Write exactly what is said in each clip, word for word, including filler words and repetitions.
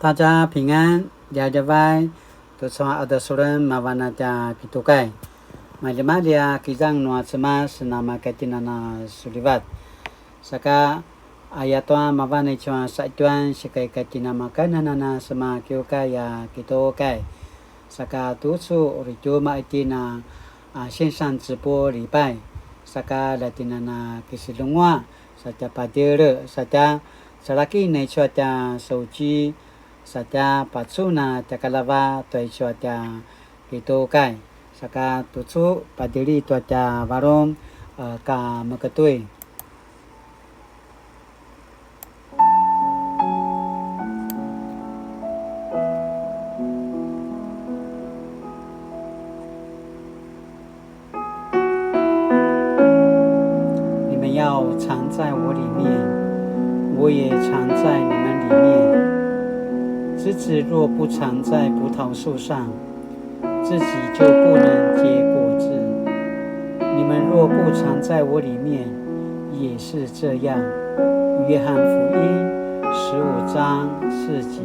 大家平安, djavadjavay, tucu a qadasulem mavan a tja kitukay. Maljimalji a kizang nua Cemas na makaitjinan a sulivat. Saka ayatua mavan aicu a saqetjuan sika ika tjinamakanan a sema kiukay a kitukay. Saka tucu uri tjumaq itjen a, a, 線上直播禮拜. Saka la tjinana kisilungua, satja padjele, satja salaki naicu a tja sauci, satja pacun a tja kalava tua icu a tja kitukay. Saka tucu padjeli tua tja varung, a, ka meketui. 你们要常在我里面，我也常在你们里面。枝子若不常在葡萄树上，自己就不能结果子。你们若不常在我里面，也是这样。约翰福音十五章四节。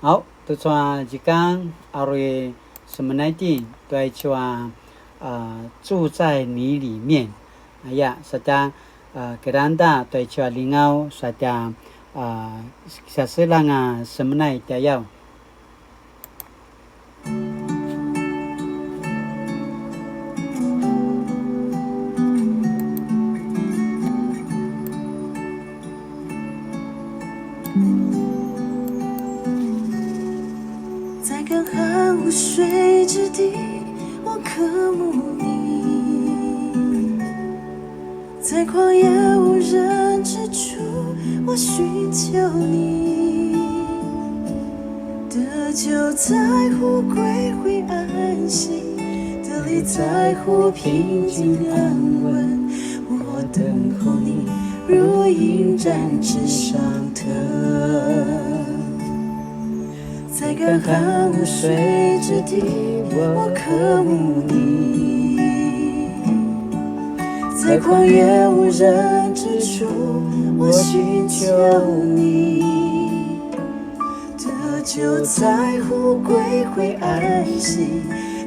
好, tucu a zikang, a uri semenai itjen tua icu a, a, 住在你里面. Aya, satja, a, kiranda tua icu a lingaw, satja, a, saselang a semenai tjayaw. 在干旱无水之地，我渴慕你。 在旷野无人之处，我寻求你。得救在乎归回安息，得力在乎平静安稳。我等候你，如鷹展翅上腾。 在干旱无水之地，我渴慕你。在旷野无人之处，我寻求你。得救在乎归回安息，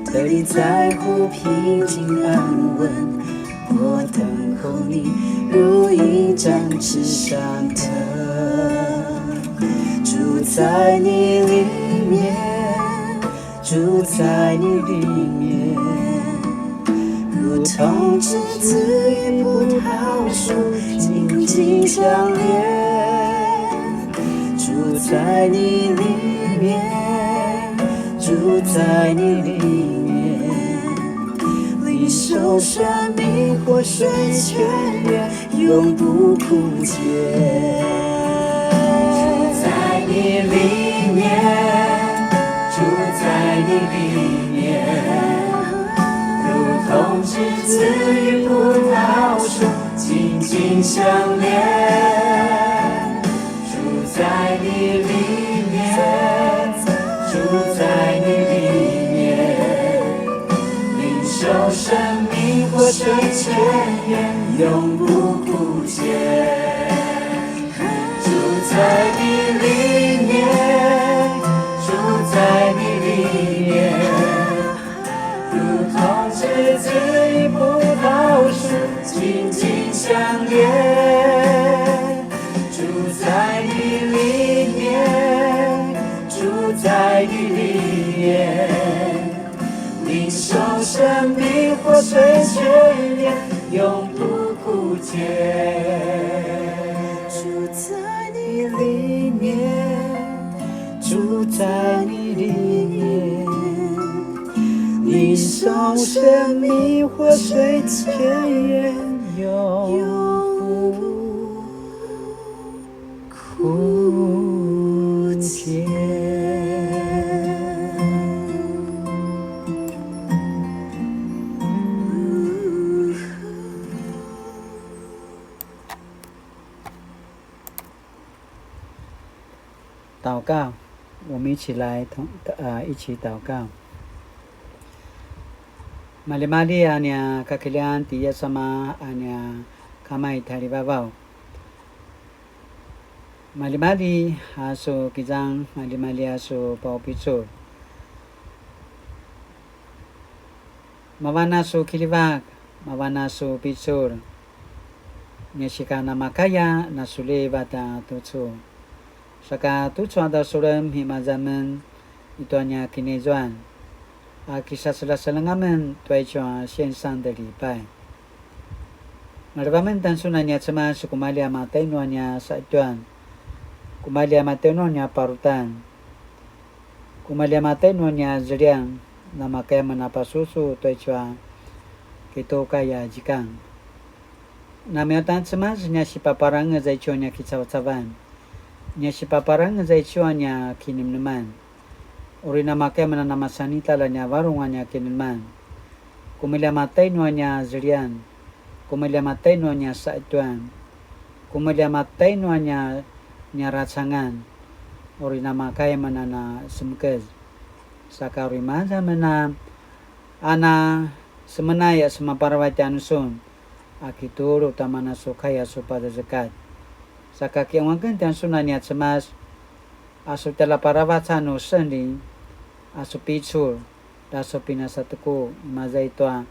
得力在乎平静安稳。 我等候你，如鷹展翅上腾。住在你里面，住在你里面，如同枝子与葡萄树紧紧相连。住在你里面，住在你里面， 领受生命活水泉源，永不枯竭。住在你里面，住在你里面，如同枝子与葡萄树紧紧相连。 住在你里面，住在你里面，领受生命活水泉源，永不枯竭。住在你里面，住在你里面， 如同枝子与葡萄树紧紧相连。住在你里面，住在你里面，领受生命活水泉源，永不枯竭。住在你里面，住在你里面， 领受生命活水泉源，永不枯竭。祷告，我们一起来同，呃，一起祷告。Maljimalji a nia kakiljan ti Yasama a nia a mai Tjalivavaw. Malimali a su kizang, malimali a su paupicul. Mavan a su kiljivak, mavan a su picul. Nia sika namakaya na sulivat a tucu. Saka tucu a dasulem imaza men i tua nia kinaizuan, a kisaselaseleng amen tua icu a 线上的礼拜. Maleva men tjanusun a nia Cemas, kumalji a matainu a nia saqetjuan, kumalji a matainu a nia parutan, kumalji a matainu a nia zelian, namakaya amen a pasusu tua icu a kitukaya zikang. Namiutan Cemas, nia sipaparangez aicu a nia kicavacavan, nia sipaparangez aicu a nia kinemeneman. Uri namakaya amen a namasan ita la nia varung a nia kinemeneman. Kumalji a matainu a nia zelian, kumalji a matainu a nia saqetjuan, kumalji a matainu a nia, nia racangan. Uri namakaya amen a na semekez. Saka uri maza amen a a na semenay a semaparavac tjanusun, a kitulu tua mana su kai a su pazazekatj. Saka kiqaung aken tjanusun a nia Cemas, a su tjaljaparavac a nu 圣灵, a su picul, a su pinasateku, imaza i tua,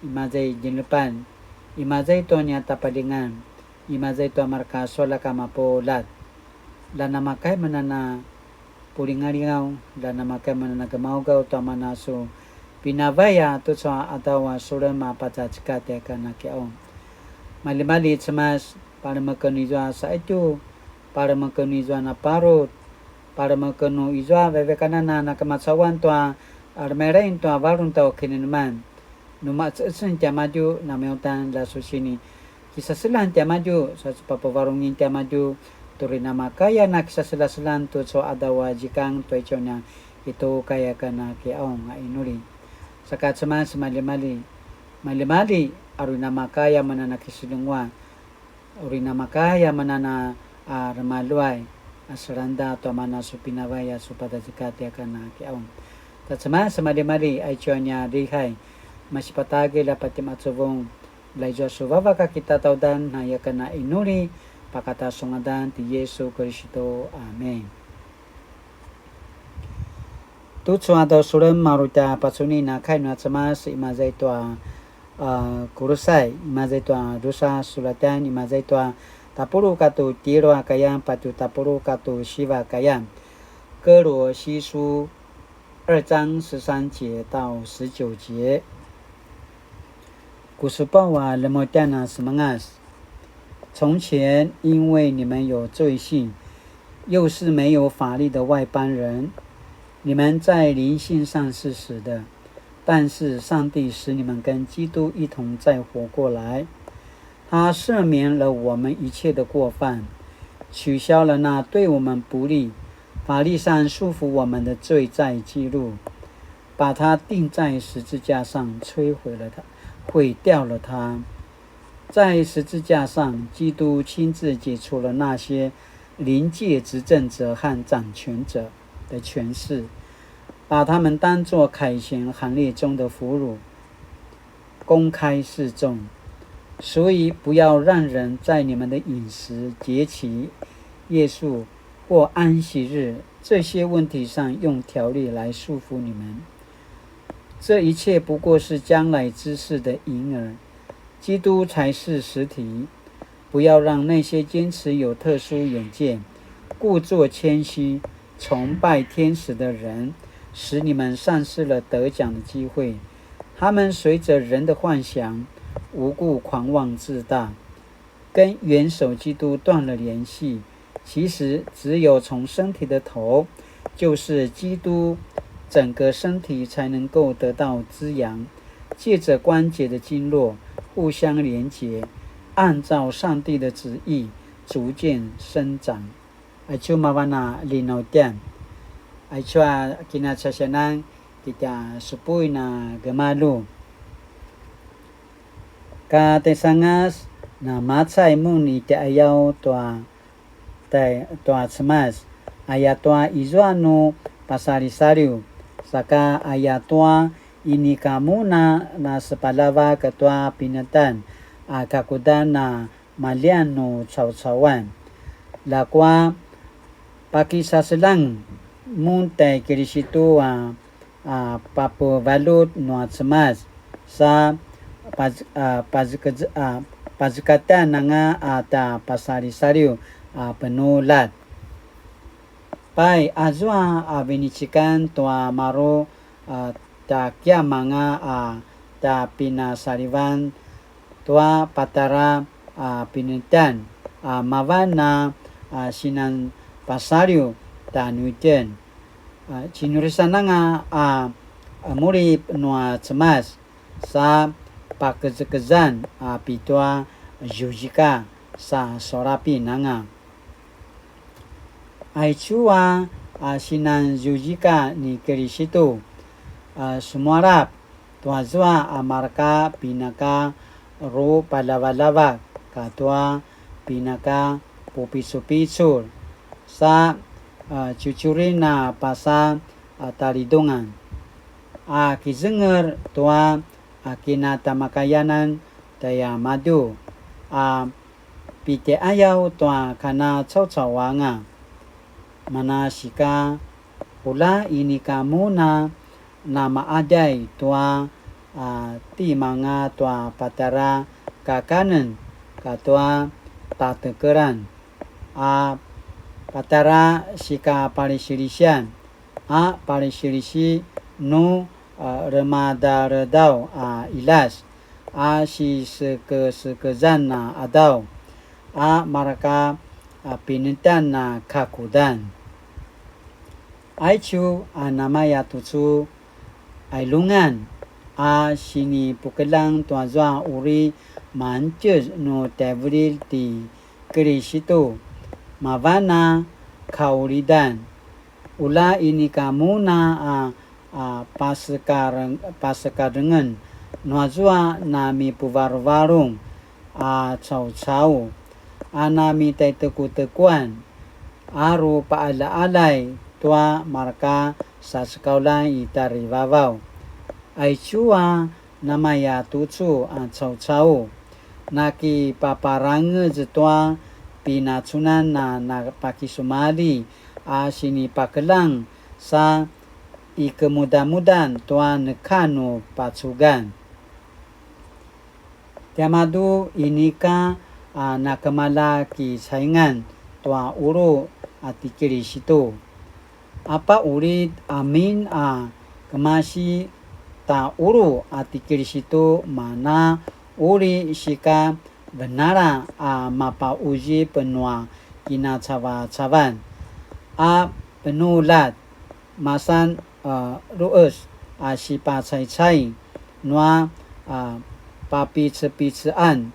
imaza i djinlepan, imaza i tua nia tapalingan, imaza i tua mareka su aljak a mapuljat. La namakaya amen a na pulingalingaw, la namakaya amen a na gemawgaw tua mana su pinavay a tucu a qadaw a sulem a pazazekatj aya ken a kiqaung. Malimali Cemas, palemeken nu izua saqetju, palemeken nu izua naparut, palemeken nu izua vavekanan a na kemacawan tua, a, remelain tua varung tjai kinemeneman. Nu maqeceqecen tiamadju, namiutan la su sini kisaselan tiamadju, sa su papavarungen tiamadju, tu uri namakaya na kisaselaselan tucu a qadaw a zikang tua icu a nia kitukaya ken a kiqaung a inuli. Saka Cemas, malimali, malimali, a uri namakaya amen a na kiseljenguaq, uri namakaya amen a na, a, remaluay, a selangeda tua mana su pinavay a su pazazekatj aya ken a kiqaung. Ta Cemas, malimali, aicu a nia lihay, masi patagilj a patjemacuvung, la izua su vavak a kitataudan, aya ken a inuli, pakata su ngadan ti Yesu Kiristu. Amin. Tucu a qadaw sulem, maru tja pacunin a kai nua Cemas, imaza i tua, a, Kulusai, imaza i tua drusa sulatjan, imaza i tua tapuluq katua tjelu a kayan, patje tapuluq katua siva a kayan. 歌罗西书二章十三节到十九节。Ku supaw a lemutjan a semengas. 从前因为你们有罪性，又是没有法律的外邦人，你们在灵性上是死的，但是上帝使你们跟基督一同再活过来。他赦免了我们一切的过犯，取消了那对我们不利、法律上束缚我们的罪债记录，把它钉在十字架上，摧毁了它，毁掉了它。在十字架上，基督亲自解除了那些灵界执政者和掌权者的权势，把他们当作凯旋行列中的俘虏，公开示众。所以不要让人在你们的饮食、节期、月朔或安息日这些问题上用条例来束缚你们。这一切不过是将来之事的影儿，基督才是实体。不要让那些坚持有特殊眼界、故作谦虚、崇拜天使的人，使你们丧失了得奖的机会。他们随着人的幻想，无故狂妄自大，跟元首基督断了联系。其实，只有从身体的头，就是基督整个身体，才能够得到滋养，借着关节的经络互相连结，按照上帝的旨意逐渐生长。Aicu mavan a linautjan. Aicu a kinacasianan, kitja supuin a gemalju. Ka tjaisangas, namacay mun i tjaiyaw tua, tai-, tua Cemas, ayatua izua nu pasalisaliw, saka ayatua inika mun a nasepaljavak tua pinetjan a kakudan a maljian nu caucauan. Ljakua pakisaseljang mun tai Kilisitu a, a papevaljut nua Cemas sa paz-, a, pazekez-, a, pazekatan anga a tja pasalisaliw a penuljat. Pai, azua a vinecikan tua maru a tja kiamanga a tja pinasalivan tua patjara a pinenetjan a mavan a, a sinan pasaliw tjanuitjen. A, cinurisananga a, a muri nua Cemas sa pakezekezan a pitua zuzika sa saurapin anga. Aicu a, a sinan zuzika ni Kilisitu, a, semualap tuazua a marka pinaka rupaljavaljavak katua pinaka pupicupicul sa, a, cucurin a pasa, a, talidungan. A kizenger tua a kinatjamakayanan tjaiamadju a pitjaiqayaw tua kanacaucauanga. Manasika, ula inika mun a namaqadjay tua, a, timanga tua patjara kakanen katua tatekelan, a patjara sikapalisilisian, a palisilisi nu, a, remadaledaw a qiljas, a sisekesekezan a qadaw, a marka, a, pinenetjan a kakudan. Aicu a namaya tucu, ailungan a sinipukeljang tuazua uri mangtjez nu tjaivililj ti Kilisitu, mavan a kaulidan. Ula inika mun a, a, pasekaren-, pasekarengen nuazua namipuvaruvarung a caucau, a namitaitjekutjekuan, a rupaqaljaqaljay tua marka sasekauljan i tjarivavaw. Aicu a namaya tucu a caucau, nakipaparangez tua pinacunan a napakisumalji a sinipakeljang sa ikemudamudan tua neka nu pacugan. Tiamadju inika a nakemalja kicaingan tua qulu a ti Kilisitu. Apa uri amin a kemasi ta qulu a ti Kilisitu mana uri sika venala a mapaquzip nua kinacavacavan a penuljat, masan, a, luqes a sipacaicai nua, a, papicepicean,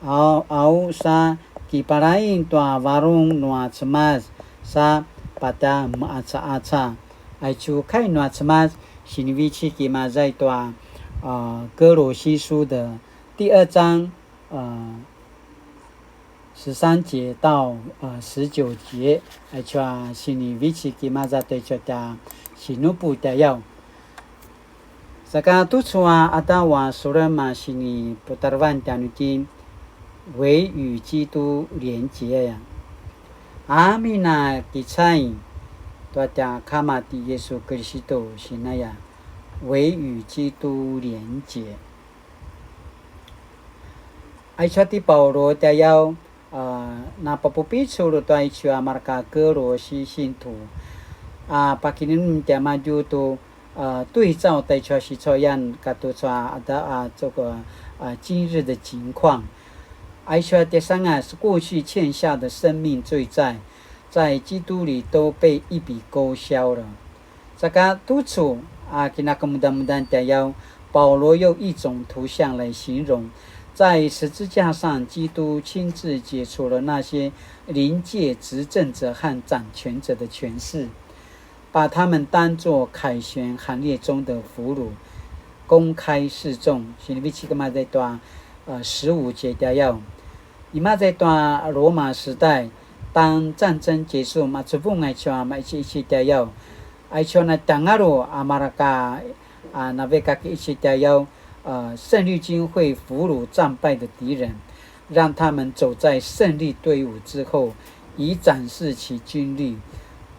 au, au sa kipalaing tua varung nua Cemas sa patja meqacaqaca. Aicu kai nua Cemas sinivecik i maza i tua, a, 歌罗西书的第二章, a, 十三节到, a, 十九节, aicu a sinivecik i maza tua aicu a tja sinupu tjayaw. Saka tucu a qadaw a sulem a siniputarevan tjanuitjen, 唯與基督連結 aya. Amin a kicai tua tja Kama ti Yisu Kiristu sinaya, 唯與基督連結. Aicu a ti Paulu tjayaw, a, napapupicul tua aicu a marka 歌罗西信徒, a, pakinemnem tiamadju tu, a, 對照 taicu a sicuayan katucu a, a, a, 這個, a, 今日的情況. Aicu a tjasangas 過去欠下的生命罪債, 在基督裡都被一筆勾銷了. Saka tucu a kinakemudamudan tjayaw, Paulu 用一種圖像來形容，在十字架上，基督親自解除了那些靈界執政者和掌權者的權勢，把他們當作凱旋行列中的俘虜，公開示眾。Sinivecik i maza i tua, a, 十五節 tjayaw. I maza i tua Roma 時代, 當戰爭結束, macuvung aicu a maici ici tjayaw. Aicu a na tjangalu a marka, a, navekaki ici tjayaw, a, 勝利軍會俘虜戰敗的敵人。让他们走在胜利队伍之后，以展示其军力。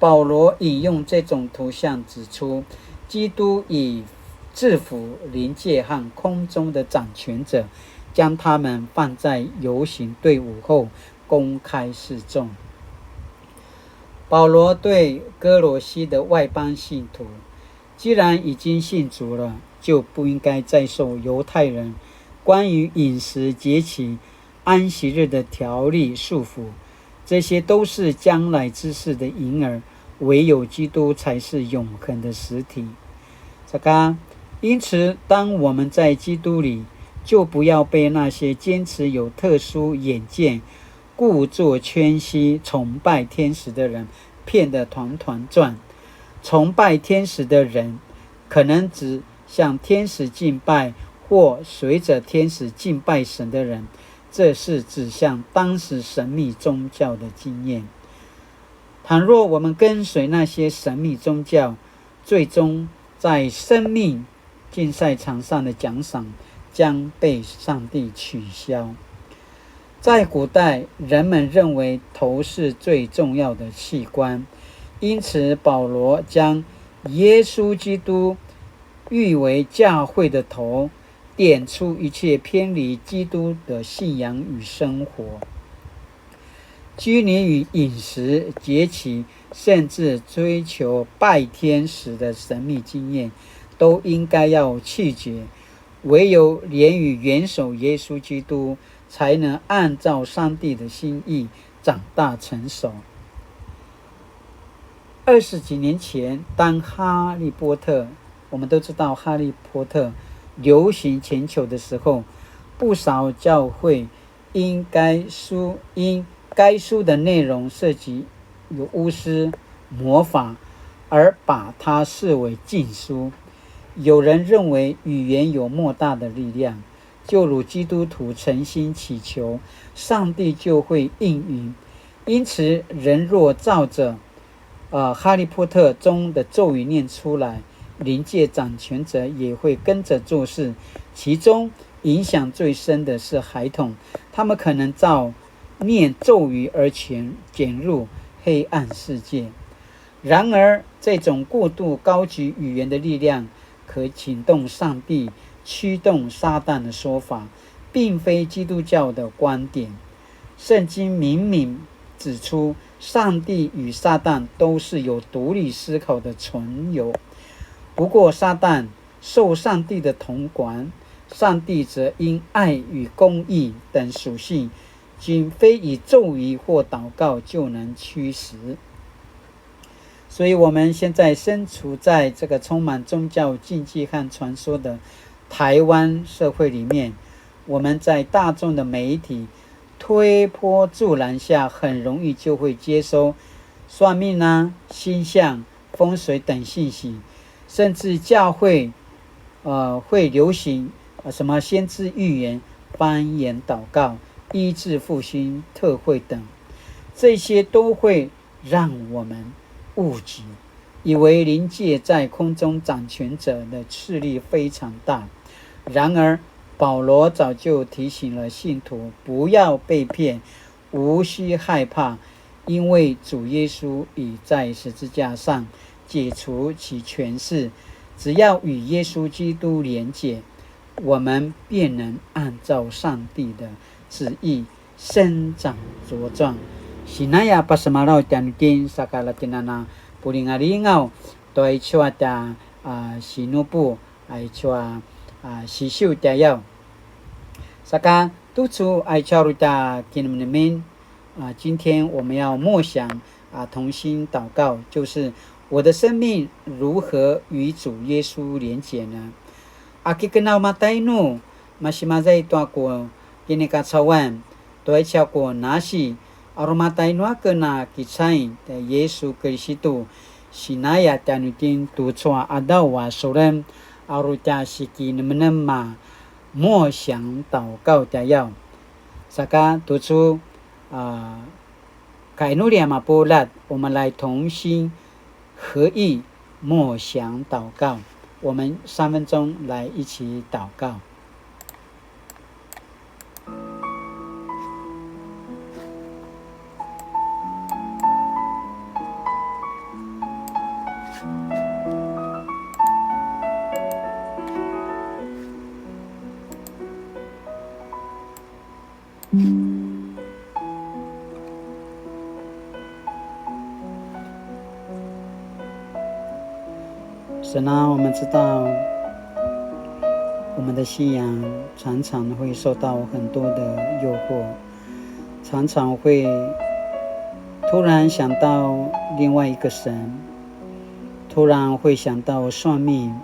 保罗引用这种图像指出，基督已制服灵界和空中的掌权者，将他们放在游行队伍后公开示众。保罗对歌罗西的外邦信徒，既然已经信主了，就不应该再受犹太人关于饮食节期、安息日的条例束缚，这些都是将来之事的影儿，唯有基督才是永恒的实体。这个，因此，当我们在基督里，就不要被那些坚持有特殊眼见、故作谦虚、崇拜天使的人骗得团团转。崇拜天使的人，可能指向天使敬拜或随着天使敬拜神的人，这是指向当时神秘宗教的经验。倘若我们跟随那些神秘宗教，最终在生命竞赛场上的奖赏将被上帝取消。在古代，人们认为头是最重要的器官，因此保罗将耶稣基督誉为教会的头，点出一切偏离基督的信仰与生活。拘泥于饮食、节期，甚至追求拜天使的神秘经验，都应该要弃绝。唯有连于元首耶稣基督，才能按照上帝的心意长大成熟。二十几年前，当哈利波特，我们都知道哈利波特流行全球的时候，不少教会因该书因该书的内容涉及有巫师、魔法，而把它视为禁书。有人认为语言有莫大的力量，就如基督徒诚心祈求，上帝就会应允。因此，人若照着呃哈利波特中的咒语念出来，灵界掌权者也会跟着做事。其中影响最深的是孩童，他们可能照念咒语而潜潜入黑暗世界。然而，这种过度高级语言的力量，可请动上帝、驱动撒旦的说法，并非基督教的观点。圣经明明指出，上帝与撒旦都是有独立思考的存有。不过，撒旦受上帝的统管，上帝则因爱与公义等属性，均非以咒语或祷告就能驱使。所以我们现在身处在这个充满宗教禁忌和传说的台湾社会里面，我们在大众的媒体推波助澜下，很容易就会接收算命啊、星象、风水等信息，甚至教会呃会流行呃什么先知预言、方言祷告、医治复兴特会等，这些都会让我们误解，以为灵界在空中掌权者的势力非常大。然而，保罗早就提醒了信徒不要被骗，无需害怕，因为主耶稣已在十字架上解除其权势。只要与耶稣基督连结，我们便能按照上帝的旨意生长茁壮。Sinaya pasemalaw tjanuitjen saka latinana pulingalingaw tua icu a tja sinupu a icu a sisiu tjayaw. Saka tucu a icu a ru tja kinemenemen, 啊，今天我们要默想啊，同心祷告，就是我的生命如何与主耶稣连结呢？A kikenaw matainu, masimaza i tua ku kinikacauan, tua ica ku nasi, a ru matainu aken a kicaing, ta Yesu Kiristu, sinaya tjanuitjen tucu a adaw a suren, a ru tja sikinemenem a 默想祷告 tjayaw. Saka tucu, a, kainuli a mapuljat, 我们来同心合意默想祷告。我们三分钟来一起祷告。神啊，我们知道我们的信仰常常会受到很多的诱惑，常常会突然想到另外一个神，突然会想到算命，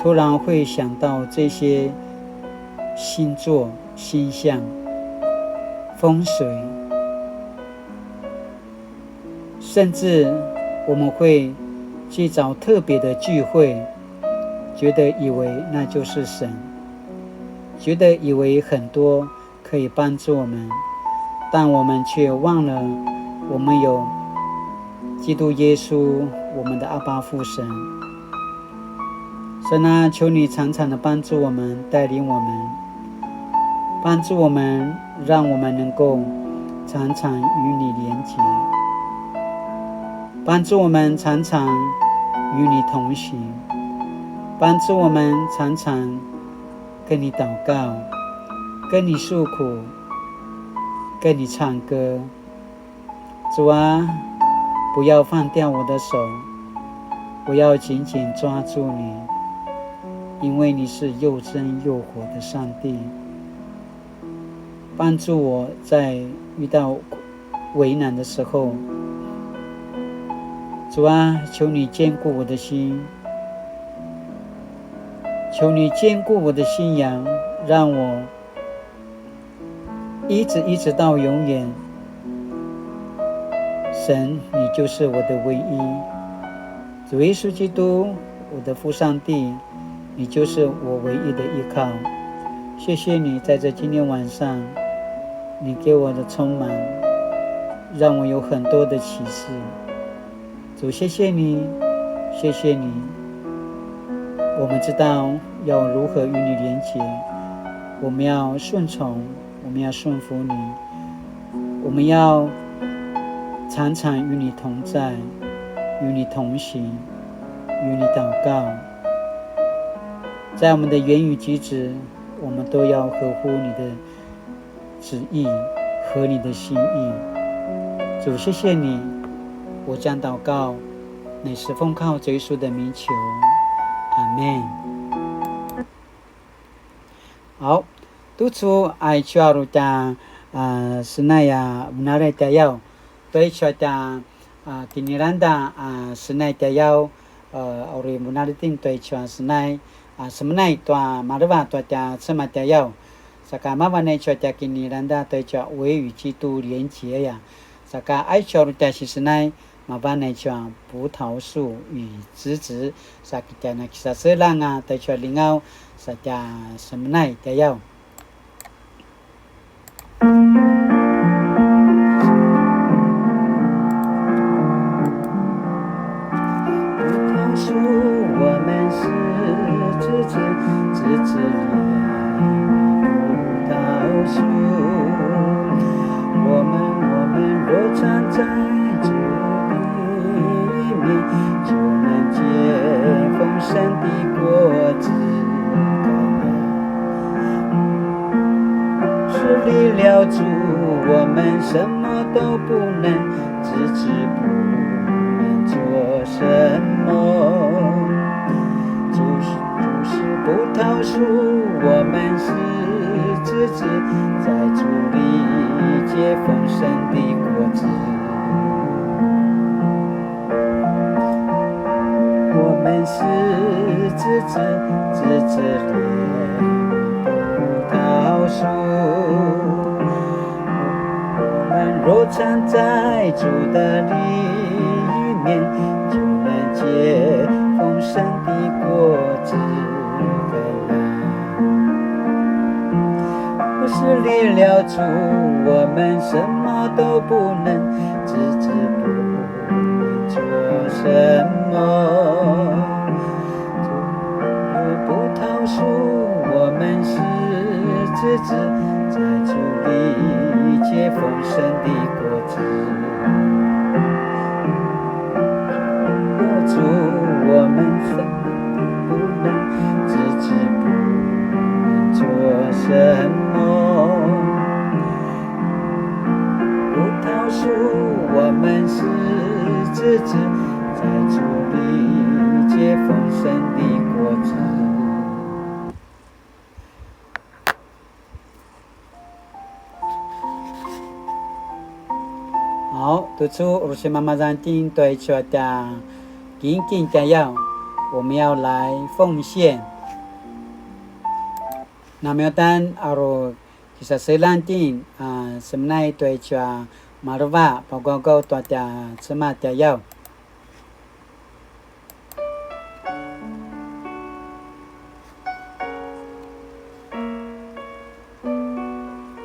突然会想到这些星座、星象、风水，甚至我们会去找特别的聚会，觉得以为那就是神，觉得以为很多可以帮助我们，但我们却忘了我们有基督耶稣，我们的阿爸父神。神啊，求你常常的帮助我们，带领我们，帮助我们，让我们能够常常与你连结，帮助我们常常与你同行，帮助我们常常跟你祷告，跟你诉苦，跟你唱歌。主啊，不要放掉我的手，我要紧紧抓住你，因为你是又真又活的上帝。帮助我在遇到为难的时候，主啊，求你坚固我的心，求你坚固我的信仰，让我一直一直到永远，神，你就是我的唯一。主耶稣基督，我的父上帝，你就是我唯一的依靠。谢谢你在这今天晚上，你给我的充满，让我有很多的启示。主，谢谢你，谢谢你。我们知道要如何与你连结，我们要顺从，我们要顺服你，我们要常常与你同在，与你同行，与你祷告。在我们的言语举止，我们都要合乎你的旨意，合你的心意。主，谢谢你，我将祷告，乃是奉靠主耶稣的名求，阿们。好，tucu aicu a uri tja, a, senai a venalay tjayaw, tua aicu a tja, a, kinilangda, a, senai tjayaw, a, uri venalay itjen tua aicu a senai, a, semenai tua maleva tua tja Cemas tjayaw. Saka mavan aicu a tja kinilangda tua aicu a 維與基督連結 aya. Saka aicu a uri tja sisenai, mavan aicu a 葡萄樹與枝子, sa ki tja nakisaseljang a taicu a lingaw, sa tja semenai tjayaw. 葡萄树，我们是枝子，枝子连葡萄树。我们，我们若站在主的 里面，就能结丰盛的果子。是离了主，我们什么都不能，枝子不能做什么。主是，主是葡萄树，我们是枝子，在主里结丰盛的果子。 我们是枝子，枝子连葡萄树。我们若站在主的里面，就能结丰盛的果子。不是离了主，我们什么都不能，枝子不 做什么？葡萄树，我们是枝子，在主里结丰盛的果子。主，我们什么都不能，枝子不能做什么。 葡萄树，我们是枝子，在主里好, tucu uri semamazan itjen tua aicu a tja kinkin tjayaw, 我們要來奉獻. Namiutan aru kisaselang itjen a semenay tua aicu a maleva pagawgaw tua tja Cemas tjayaw.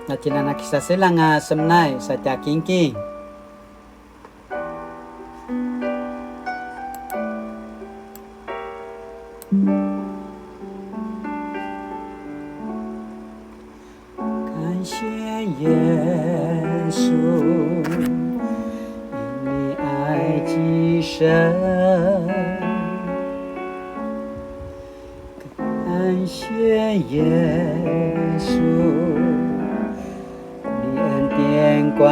Na tjen a na kisaselang a semenay sa tja kinkin. 感谢耶稣，因你爱极深。感谢耶稣，你恩典广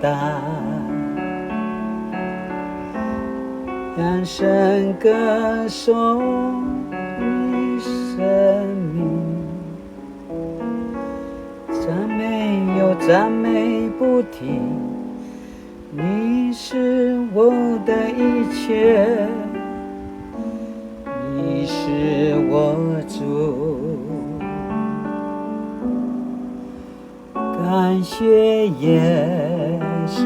大，扬声歌颂你生命。 赞美又赞美不停，你是我的一切，你是我主。感谢耶稣，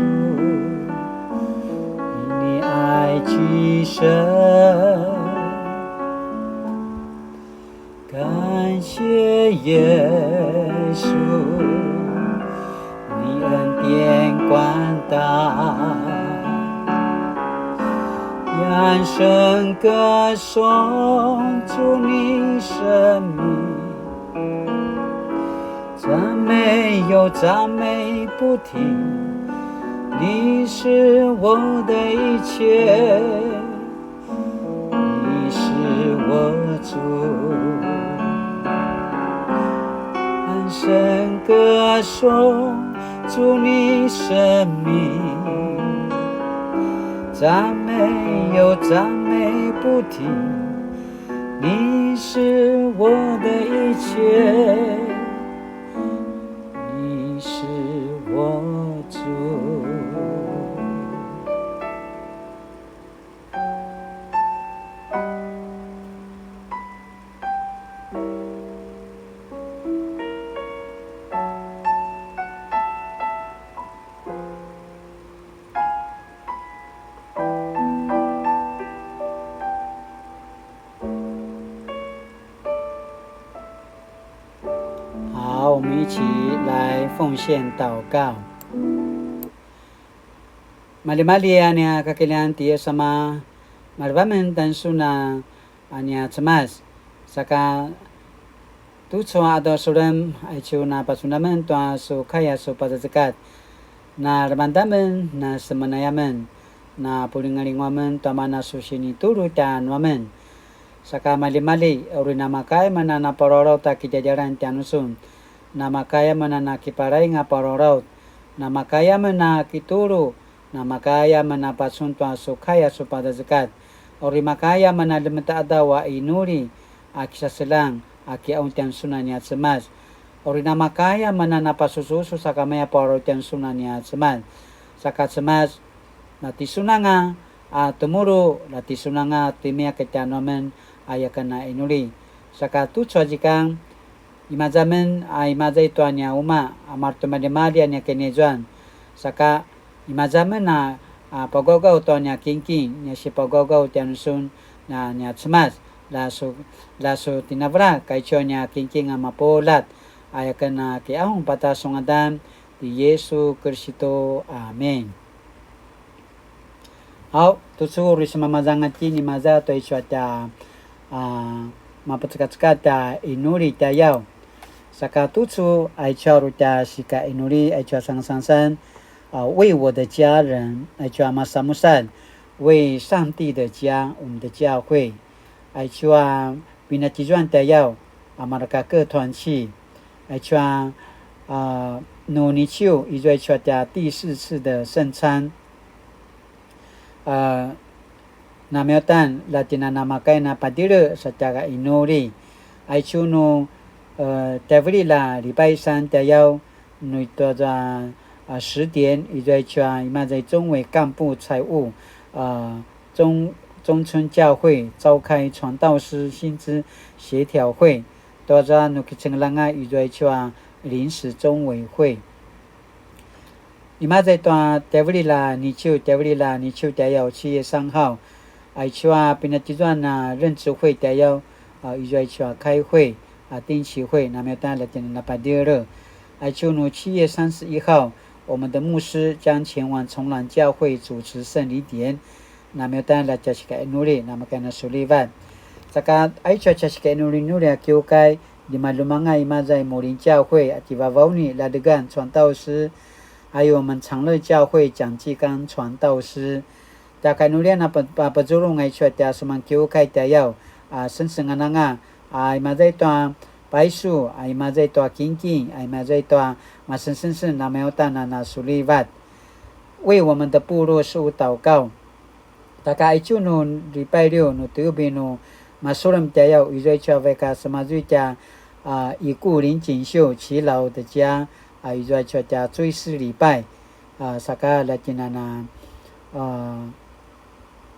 因你爱极深。 感谢耶稣，你恩典广大，扬声歌颂主你生命，赞美又赞美不停，你是我的一切。 你是我主，扬声歌颂主你生命，赞美又赞美不停。你是我的一切，你是我主。好，我们一起来奉献祷告。 Maljimalji a nia kakiljan ti Yesu ama, maleva amen tjanusun a nia Cemas. Saka tucu a qadaw sulem, aicu na pacun amen tua su kai a su pazazekatj. Na lemangeda amen, na semenay amen, na pulingalingaw amen tua mana su sinitulu tjanuamen. Saka maljimalji, uri namakaya amen a na palalaut a kidjadjalan tjanusun. Namakaya amen a na kiparaing a palalaut. Namakaya amen a kitulu, namakaya amen a pacun tua su kai a su pazazekatj. Uri makaya amen a ljemita qadaw a inuli, a kisaseljang, a kiqaung tjanusun a nia Cemas. Uri namakaya amen a na pasususu sakamaya palalaut tjanusun a nia Cemas. Saka Cemas, na tisun anga a temulu, na tisun anga timiak tjanuamen, aya ken a inuli. Saka tucu a zikang, imaza amen a imaza i tua nia umaq, a maretimaljimalji a nia kinaizuan. Saka imaza amen a, a pagawgaw tua nia kingking, nia sipagawgaw tjanusun a nia Cemas, la su, la su tinavelak, kaicu a nia kingking a mapuljat, aya ken a kiqaung pata su ngadan, ti Yesu Kiristu. Amin. Au, tucu uri semamazangal itjen imaza tua aicu a tja, a, mapecekacekatj a inuli tjayaw. Saka tucu aicu a uri tja sika inuli aicu a sangasangasan, a, 为我的家人, aicu a masanmusalj, 为上帝的家, 我们的教会. Aicu a pinatjizuan tjayaw, a mareka 个团契. Aicu a, a, nu niciu, izua aicu a tja 第四次的圣餐. A, namiutan, la tjen a namakaya na padjele sa tja inuli. Aicu nu, e, tjaivililj a 礼拜三 tjayaw, nu itua zua 啊，十点, izua aicu a imaza i 中委幹部財務, 啊，中，中村教會召開傳道師薪資協調會, tua zua nu kicengelang a izua aicu a 臨時中委會. Imaza i tua tjaivililj a niciu, tjaivililj a niciu tjayaw 七月三號, aicu a pinatjizuan a 任職會 tjayaw, a, izua aicu a 開會, a, 定期會, namiyatan la tjina napadjele. Aicu nu 七月三十一號, 我們的牧師將前往崇蘭教會主持聖禮典, namiyatan la tja sikainuli, namakana sulivat. Saka aicu a tja sikainuli-nuli a kiukai, ljemaljemangai imaza i 茂林教會, a, tjivavauni Ladegan 傳道師, 還有我們長樂教會蔣繼剛傳道師. Tja kainulian a pe-, a pazurung aicu a tja seman kiukai tjayaw, a, sengsengan anga, a, imaza i tua paisu, a, imaza i tua kingking, a, imaza i tua masengsengseng, namiyatan a nasulivat. 為我們的部落事務禱告. Taka aicu nu 禮拜六 nu tjayubi nu masulem tjayaw, izua aicu a vaik a semazui tja, a, 已故林錦秀耆老的家, a, izua aicu a tja 追思禮拜, a, saka la tjina na, a,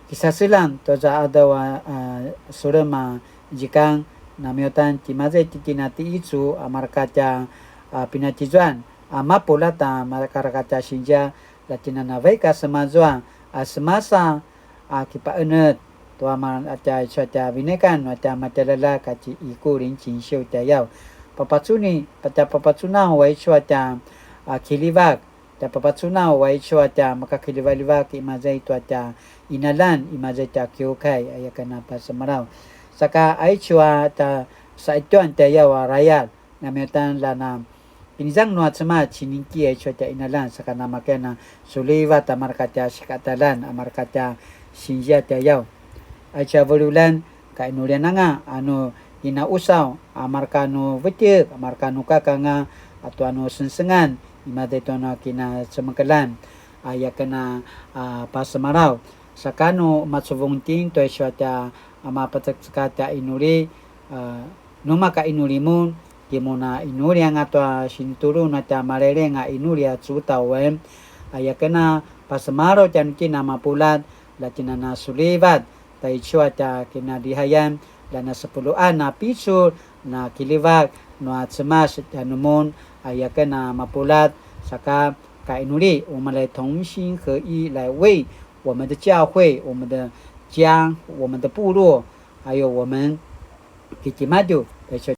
kisaselang tua za adaw a, a, sulem a zikang, namiyatan timaza i tjina ti icu a marka tja, a, pinatjizuan, a, mapuljat a marka tja sinzia, la tjina na vaik a semazua, a, semasa, a, kipaenet tua ma-, a tja, aicu a tja vinekan, a tja matjaljaljak a ti 已故林錦秀 tjayaw. Papacuni, pa-, tja papacunaw aicu a tja, a, kiljivak, tja papacunaw aicu a tja makakiljivaljivak imaza i tua tja qinaljan, imaza i tja kiukai, aya ken a pasemalaw. Saka aicu a tja saituan tjayaw a rayal, namiyatan la na kinizang nua Cemas, ciniki aicu a tja qinaljan, saka namakena sulivat a marka tja sikataqaljan, a marka tja sinzia tjayaw. Aicu a vululan, kainulian anga, a nu kinausaw, a marka nu vetjek, a marka nu kaka anga, a tua nu sengsengan, imaza i tua nu kinacemekeljan, aya ken a, a, pasemalaw. Saka nu macuvung itjen tua aicu a tja, a, mapecekceka tja inuli, a, nu maka inuli mun, timun a inuli anga tua sinitulu nua tja maleleng a inuli a cutawen, aya ken a pasemalaw tjanuitjen a mapuljat, la tjina na sulivat, taicu a tja kinalihayan, la na sepuluan a picul, na kiljivak nua Cemas tjanumun, aya ken a mapuljat, saka kainuli, 我們來同心合一來為我們的教會、我們的家、我們的部落，還有我們 kitimadju, taicu a